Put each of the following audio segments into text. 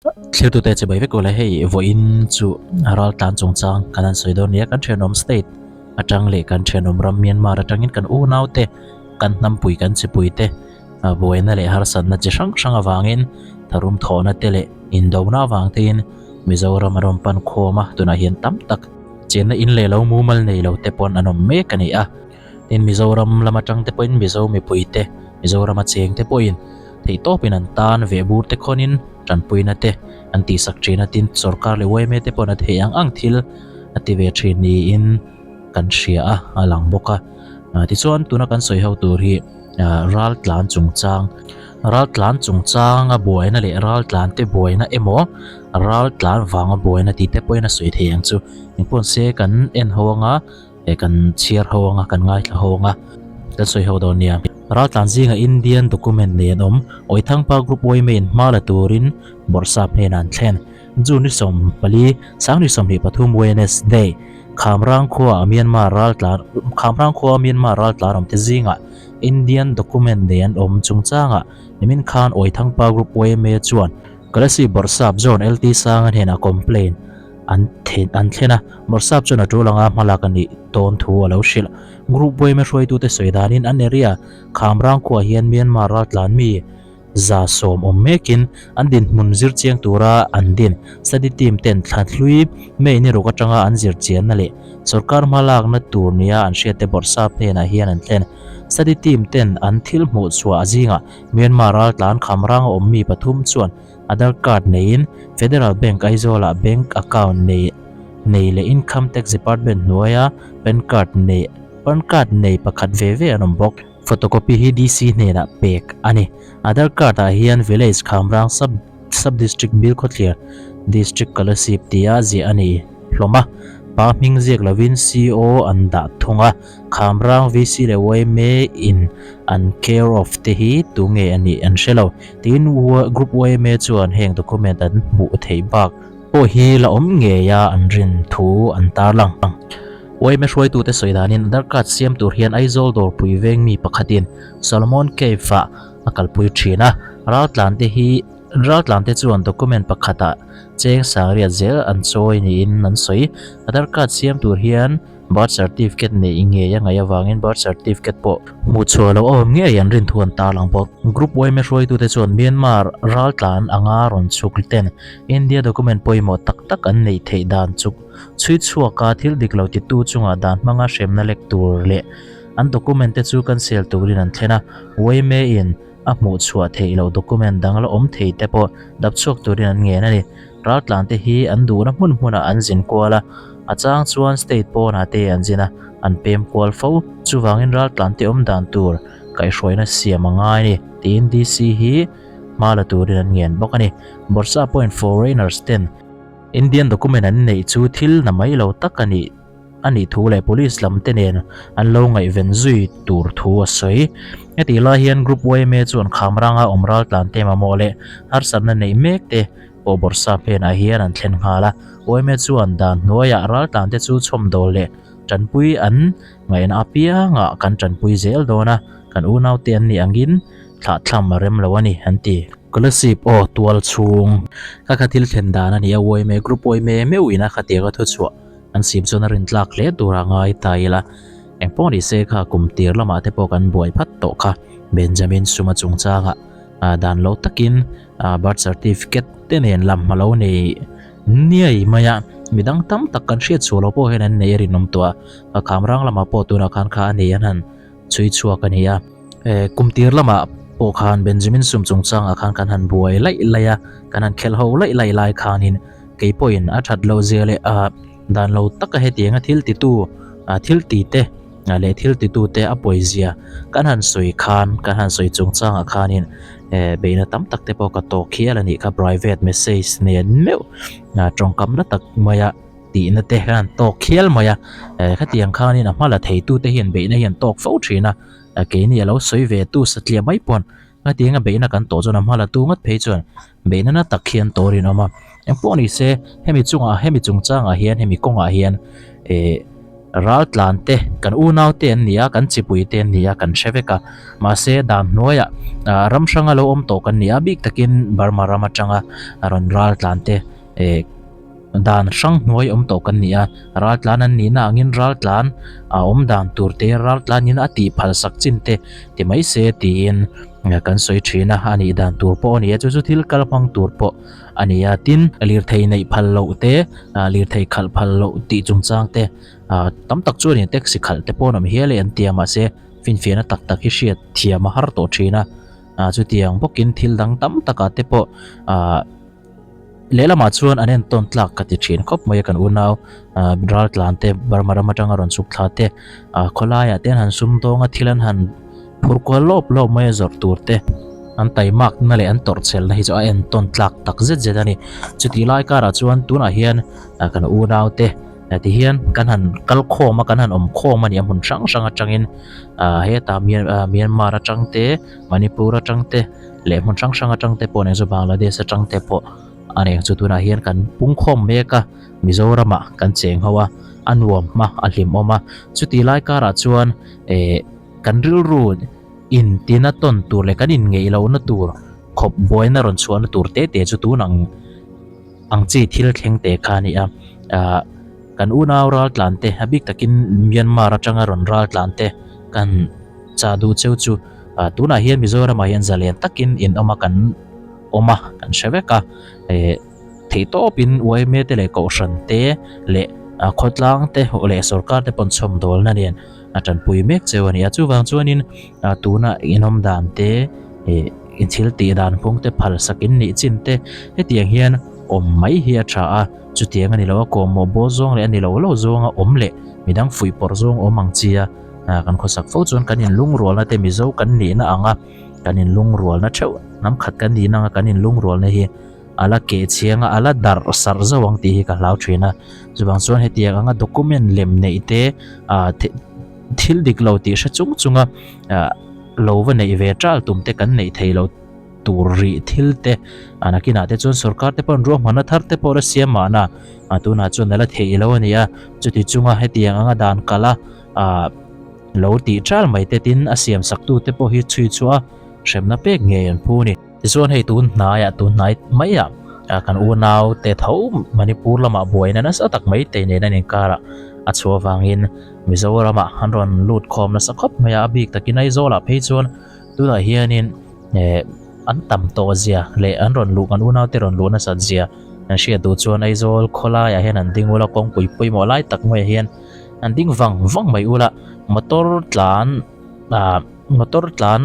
Thiltute chibai vek ule hei vawiin chu raltlan chungchang kan han sawi dawn nia kan thenawm state atang leh kan thenawm ram Myanmar atangin kan unaute kan hnampui kan chipui te buaina leh harsatna chi hrang hrang avangin tharum thawhna te leh indona avang tein Mizoram a rawn pan khawm a tunah hian tam tak chenna in leh lo mumal nei lo te pawn an awm mek a ni a. Tin, Mizoram lam atang te pawhin Mizo mipui te, Mizorama cheng te pawhin theihtawpin an tan vehbur te khawnin tanpuina te an tihsak thin a, tin sorkar leh yma te pawhin a theih ang ang thil a ti ve thin niin kan hria a, a lang bawk a. Tichuan tuna kan sawi ho tur hi raltlan chungchang, raltlan chungchanga buaina leh raltlan te buaina emaw raltlan vanga buaina tih te pawhin a sawi thei ang chu. Engpawh se kan en ho anga. He kan chhiar ho anga kan ngaithla ho anga kan sawi ho dawn nia. Raltlan zinga Indian document nei an awm. Awithangpa Group yma in hma la turin Bawrhsap hnenah an thlen. June ni 14, Sangni 23 Wednesday, Khamrang khua Myanmar raltlan Khamrang khua Myanmar raltlan awmte zingah Indian document nei an awm chungchangah nimin khan Awithangpa Group yma chuan Kalasi Bawrhsap John LT Sanga hnenah complaint an an thlen a, Bawrhsap chuan a tul anga hmalak a nih tawn thu a lo hrilh. Group yma hruaitute sawi danin an area Khamrang khuaah hian Myanmar raltlan mi 110 awm mekin an dinhmun zir chiang tura an din study team ten thla hlui May ni ruk atanga an zir chianna leh sorkar hmalakna tur nia an hriatte Bawrhsap hnenah hian an thlen. Study team ten an thil hmuh chhuah zingah Myanmar raltlan Khamranga awm mi pathum chuan Aadhar card neiin Federal Bank Aizawlah bank account nei nei leh Income Tax Department hnuaia pan card nei pan card nei pakhat ve ve an awm bawk. Photocopy hi DC hnenah pek a ni. Aadhar card ah hian Village Khamrang Sub Sub District Bilkhawthlir District Kolasib tia ziah a ni hlawm a. Pa hming ziak lovin CO an dah thung a. Khamrang VC leh yma in an care of te hi tu nge a nih an hre lo. Tin, Group yma chuan heng document an hmuh theih bak pawh hi la awm ngei a an rin thu an tarlang. Yma hruaitute sawi danin Aadhar card siam tur hian Aizawl dawrpui veng mi pakhatin Solomon Cave-ah a kalpui thin a, raltlante hi Raltlante chuan document pakhatah cheng sangriat zel an chawi niin an sawi. Aadhar card siam tur hian Birth certificate neih ngei a ngaih avangin birth certificate pawh hmuh chhuah loh a awm ngei an rin thu an tarlang bawk. Group yma hruaitute chuan Myanmar raltlan anga rawn chhuk ten India document pawimawh tak tak an neih theih dan chuk chhui chhuaka thil dik lo titu chungah dan hmanga hremna lek tur leh an document te chu cancel turin an thlen a, yma in a hmuh chhuah theih loh document dang la awm thei te pawh dap chhuak turin an ngen a ni. Raltlan te hi an duhna hmun hmunah an zin kual a, a chang chuan state pawnah te an zin a, an pem kual fo. Chuvangin raltlan te awm dan tur kaihhruaina siam a ngai a ni, tiin DC hi hma la turin an ngen bawk a ni. Bawrhsa pawhin foreigners ten Indian document an neih chu thil na mai lo tak a nih a nih thu leh police lam te nen an lo ngaihven zui tur thu a sawi. Hetih lai hian Group yma chuan Khamranga awm raltlan te mamawh leh harsatna neih mek te pawh bawrhsa phenah hian an thlen nghal a. Yma chuan dan hnuaiah raltlan te chu chhawmdawl leh tanpui an ngaihna apiangah kan tanpui zel dawn a, kan unaute an nih angin thlahthlam a rem lo a ni, an ti. Kolasib aw tual chhung kha kha thil thlen dan a ni a, yma group yma meuhin a khatiang a thuchhuah an sim chuan a rintlak hle tura ngai ta ila. Engpawh ni se kha kum tir lamah te pawh kan buai phat tawh kha Benjamin Suma chungchangah dan lo takin birth certificate te nen lam a lo nei niai mai a, midang tam tak kan hriat chhuah loh pawh hian an nei a rinawm tawh a, Khamrang lamah pawh tunah khan kha a nei an han chhui chhuak a ni a, kum tir lamah pawh khan Benjamin Sum chungchangah khan kan han buai laih laih a, kan han khelh ho laih laih lai khanin kei pawhin a that loh zia leh dan lo taka hetianga thil titu thil ti te leh thil titu te a pawizia kan han sawi khan kan han sawi chungchangah khanin beihna tam tak te pawh ka tawk hial a nih kha private message nen meuh tawngkam na tak maia tihna te khan tawk hial mai a khatiang khanin a hma la theitu te hian beihna hian tawk fo thin a keini a lo sawi ve tu satliah mai pawn hetiang a beihna kan tawh chuan a hma la tu ngat phei chuan beihna na tak hian tawr in awm a engpawh ni se hemi chungah hemi chungchangah hian hemi kawngah hian eh. Raltlan te kan unau te an ni a, kan chipui te an ni a, kan hre vek a. Mahse dan hnuaiah ram hranga lo awm tawh kan ni a, bik takin Burma ram atanga rawn raltlan te eh dan hrang hnuai awm tawh kan ni a. Raltlan an nihna angin raltlan a awm dan tur te, raltlanin a tih phal sak chin te ti mai se tiin kan sawi thin a, a nih dan tur pawh a ni a, chu chu thil kal hmang tur pawh a ni a. Tin, lirthei neih phal loh te, lirthei khalh phal loh tih chungchang te tam tak chuanin taxi khalh te pawh an awm hial e an ti a, mahse finfiahna tak tak hi hriat thiam a har tawh thin a, chutiang bawkin thil dang tam takah te pawh ah lehlamah chuan an entawn tlak ka ti thin khawp mai a kan unau raltlan te Burma ram atanga rawn chhuk thla te ah khawlaiah te an han sum dawng a thil an han phur kual lawp lawp mai a zawrh tur te an taimak na leh an tawrh chhelna hi chu a entawn tlak tak zet zet a ni chutih lai karah chuan tunah hian kan unau te ti hian kan han kal khawm a kan han awm khawm a ni a hmun hrang hrang atangin ah hetah Myanmar atang te Manipur atang te leh hmun hrang hrang atang te pawh nen chu Bangladesh atang te pawh a ni ang chu tunah hian kan pung khawm mek a Mizoramah kan cheng ho a a nuam a a hlimawm a chutih lai karah chuan eh kan rilru intina tawn tur leh kan inngeih lohna tur khawp buaina rawn chhuahna tur te te chu tun ang ang chi thil thleng te kha a ni a ah kan unau ral tlan te a bik takin Myanmar atanga rawn ral tlan te kan chah duh cheu chu ah tunah hian Mizoramah hian zalen takin in awm a kan awm a kan hre vek a eh theihtawpin yma te leh kohhran te leh khawtlang te leh sorkar te pawn chhawmdawlna nen a tanpui mek cheu a ni a chuvang chuanin tuna inawm dan te ih in thil tih dan phung te phal sak in nih chin te hetiang hian awm mai hi a tha a chutiang a ni lo a kawhmawh bawl zawng leh a ni lo lo zawnga awm leh midang fuih pawrh zawng awm ang chi a kan khawsak fo chuan kan inlungrualna te Mizo kan nihna anga kan inlungrualna theuh hnam khat kan nihna anga kan inlungrualna hi a la keh chhiang a a la darh sarh zauh ang tih hi ka hlau thin a chuvang chuan hetiang anga document lem neih te ah thil dik lo tih hre chung chung a ah lo va neih ve tal tum te kan neih theih loh tur rih thil te a nakinah te chuan sorkar te pawh ruahmanna thar te pawh la siam mahna a tunah chuan a la theih lo a ni a chuti chunga hetiang anga dan kalh a ah lo tih tal mai te tin a siam sak tu te pawh hi chhui chhuah a hremna pek ngei an phu a ni. Tichuan hei tun hnaiah tun hnai maiah kan unau te tho Manipur lamah buaina nasa tak mai te nen an inkarah a chhuah avangin Mizoramah an rawn lut khawm nasa khawp mai a, a bik takin Aizawlah phei chuan tunah hianin eh an tam tawh zia leh an rawn luh kan unau te rawn luh nasat zia an hriat duh chuan Aizawl khawlaiah hian an ding ula kawngpui pawimawh lai tak maiah hian an ding vang vang mai ula motor tlan ah motor tlan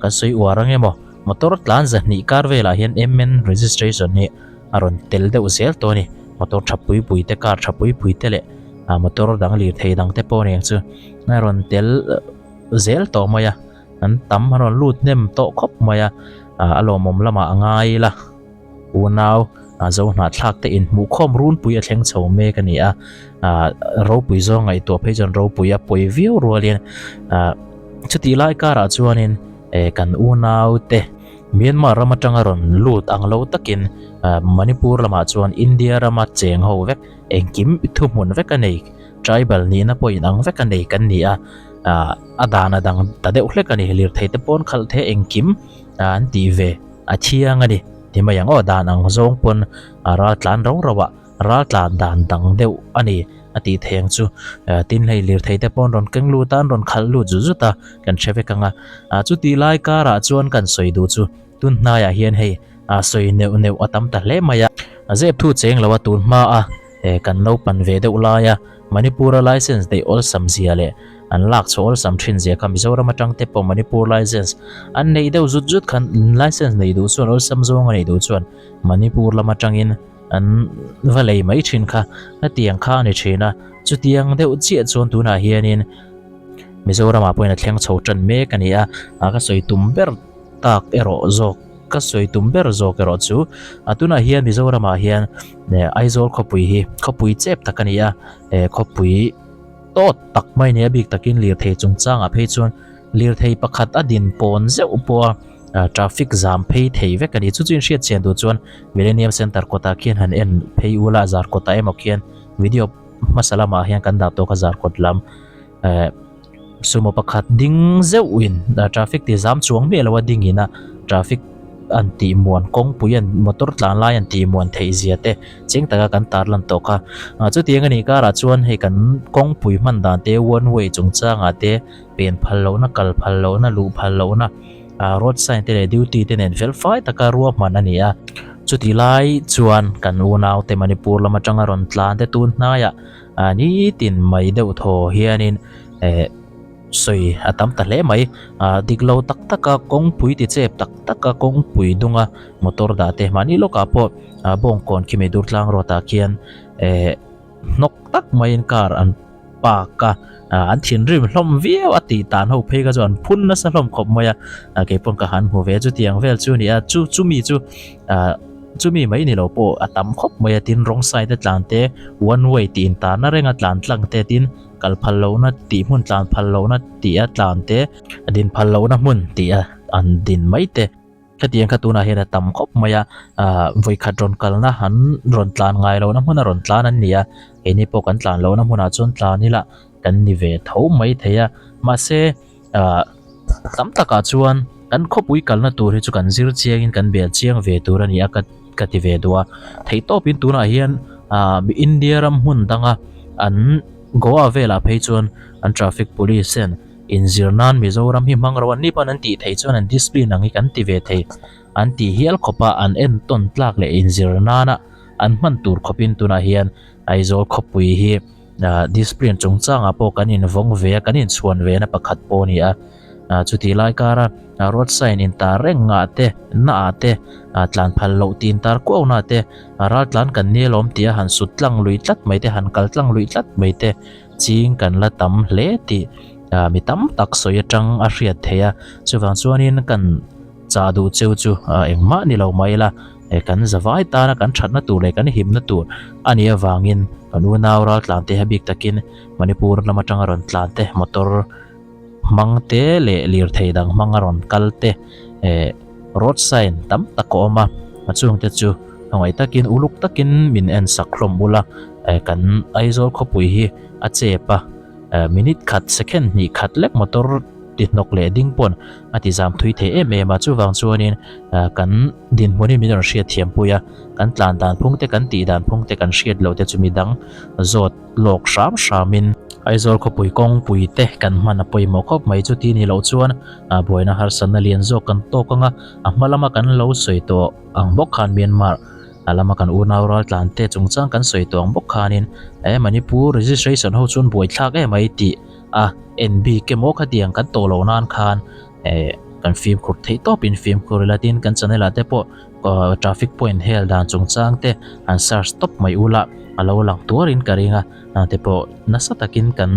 kan sawi uar ang emaw motor tlan zahnih kar velah hian mn registration hi a rawn tel deuh zel tawh a ni motor tha pui pui te car tha pui pui te leh ah motor dang lirthei dang te pawh aniang chu a rawn tel zel tawh mai a an tam a rawn lut hnem tawh khawp mai a ah a lawmawm lamah a ngai ila. Unau zo hnahthlak te inhmuh khawm runpui a thleng chho mek a ni a, ropui zawng ngaihtuah phei chuan ropui a pawi viau rualin chutih lai karah chuanin kan unau te Myanmar ram atanga rawn lut ang lo takin Manipur lamah chuan India rama cheng ho vek engkim thuhmun vek a nei tribal nihna pawh inang vek a nei kan ni a, a dan a dang ta deuh hlek a ni lirthei te pawn khalh the engkim an tih ve. A thiang a ni. Ti mai ang aw, dan ang zawng pawn a ral tlan ro ro a, ral tlan dan dang deuh a ni a tih thei ang chu. Tin hei lirthei te pawh an rawn keng lut a, an rawn khalh lut zut zut a, kan hre vek ang a. Chutih lai karah chuan kan sawi duh chu tun hnaiah hian hei sawi neuh neuh a tam ta hle mai a. Zep thu cheng lo a tun hma a. He kan naupan ve deuh laia Manipur-a license neih awlsam zia leh an lak chhuah awlsam thin zia kha Mizoram atang te pawh Manipur license an neih deuh zut zut khan license neih duh chuan awlsam zawnga neih duh chuan Manipur lam atangin an va lei mai thin kha hetiang kha a ni thin a, chutiang deuh chiah chuan tunah hianin Mizoramah pawhin a thleng chho tan mek a ni a, ka sawi tum ber tak erawh zawk ka sawi tum ber zawk erawh chu a tunah hian Mizoramah hian Aizawl khawpui hi khawpui chep tak a ni a, khawpui tawt tak mai a ni a bik takin lirthei chungchangah phei chuan lirthei pakhat a din pawn zeuh pawh a traffic zam phei thei vek a ni. Chu chu in hriat chian duh chuan Millennium Centre kawtah khian han en phei ula zar kawtah emaw khian video. hmasa lamah hian kan dah tawk a Zarkawt lam eh sumo pakhat ding zeuhin traffic ti zam chuang miah lo a ding in a traffic an tih muan kawngpui an motor tlan lai an tih muan theih zia te chiang taka kan tarlan tawh kha ah chutiang a nih karah chuan hei kan kawngpui hman dan te one way chungchangah te pen phal lohna kal phal lohna luh phal lohna ah road sign te leh duty te nen fel fai taka ruahman a ni a chutih lai chuan kan unau te Manipur lam atanga rawn tlan te tun hnaiah ah nitin mai deuh thaw hianin eh sawi a tam ta hle mai ah dik lo tak tak a kawngpui ti chep tak tak a kawngpui dunga motor dah te mahni lawkah pawh ah bawngkawn khi meidur tlang rawt ah khian eh hnawk tak maiin car an park a ah an thinrim hlawm viau a tih tan ho phei kha chu an phun nasa hlawm khawp mai a ah keipawh ka han hmu ve chutiang vel chu a ni a chu chumi chu ah chumi mai ni lo pawh a tam khawp mai a tin rawng side a tlan te one way tih intarna renga tlan tlang te tin kal phal lohna tih hmun tlan phal lohna tih a tlan te din phal lohna hmun tih a an din mai te. Hetiang kha tunah hian a tam khawp mai a, ah vawikhat rawn kalna an rawn tlan ngai lohna hmuna rawn tlan an ni a, keini pawh kan tlan lohna hmunah chuan tlan ila kan ni ve tho mai thei a, mahse ah tam takah chuan kan khawpui kalna tur hi chu kan zir chiangin kan bel chiang ve tur a ni a ka ka ti ve duh a, theihtawpin tunah hian ah India ram hmun danga an Goa velah phei chuan an traffic police ten Inzir nan Mizoram hi hmang ro an ni pawn an tih theih chuan an discipline ang hi kan ti ve thei. An tih hial khawpa an entawn tlak leh inzir nana an hman tur khawpin tunah hian Aizawl khawpui hi discipline chungchangah pawh kan invawng ve a, kan inchhuan ve na pakhat pawh a ni a. Chutih lai kara road sign intar reng ngah te, naah te, tlan phal loh tih intar kuau na te, ral tlan kan ni alawm tia han sut tlang lui tlat mai te, han kal tlang lui tlat mai te, Ching kan la tam hle tih mi tam tak sawi atang a hriat theih a, chuvang chuanin kan chah duh cheu chu engmah ni lo mai ila, kan zavai tana kan thatna tur leh kan himna tur a nih avangin kan unau ral tlan te a bik takin Manipur lam atanga rawn tlan te motor hmang te leh lirthei dang hmanga rawn kal te road sign tam tak a awm a, a chungte chu hmangaih takin uluk takin min en sak hlawm ula kan Aizawl khawpui hi a chep a minute khat second hnih khat lek motor ti hnawk leh ding pawn a ti zam thui thei em em a chuvang chuanin kan dinhmun hi min rawn hriat thiam pui a kan tlan dan phung te kan tih dan phung te kan hriat loh te chu midang zawt lawk hram hramin Aizawl khawpui kawngpui te kan hman a pawimawh khawp mai chu ti ni loh chuan buaina harsatna lian zawk kan tawk ang a, a hma lama kan lo sawi tawh ang bawk khan Myanmar a lama kan unau raltlan te chungchang kan sawi tawh ang bawk khanin e Manipur registration ho chuan buaithlak em mai tih a en bik emaw khatiang kan tawh loh nan khan e kan fimkhur theih tawpin fimkhur ila tin kan channel ah te pawh traffic point hel dan chungchang te han search tawp mai ula a lo lang tuarin ka ring a te pawh nasa takin kan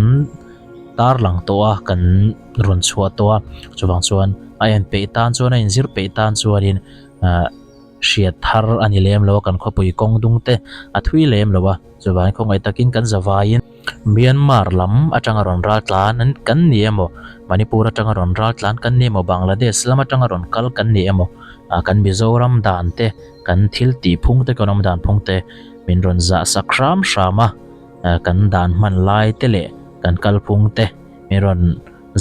tar lang tawh a kan rawn chhuah tawh a chuvang chuan a en peih tan chuan a inzir peih tan chuanin ah hriat thar a ni lem lo a kan khawpui kawng dung te a thui lem lo a chuvangin khawngaih takin kan zavaiin Myanmar lam atanga rawn ral tlan an kan ni emaw Manipur atanga rawn ral tlan kan ni emaw Bangladesh lam atanga rawn kal kan ni emaw ah kan Mizoram dan te kan thil tih phung te kan awm dan phung te min rawn zah sak hram hram a ah kan dan hman lai te leh kan kal phung te min rawn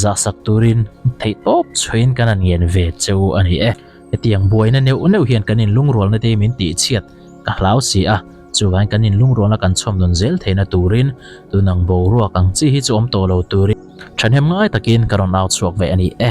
zah sak turin theih tawp chhuahin kan han ngen ve cheu a ni e. Hetiang buaina neuh neuh hian kan inlungrualna te hi min tihchhiat ka hlau si a, chuvangin kan inlungrualna kan chhawm nawn zel theihna turin tunang boruak ang chi hi chu awm tawh lo turin thahnem ngai takin ka rawn au chhuak ve a ni e.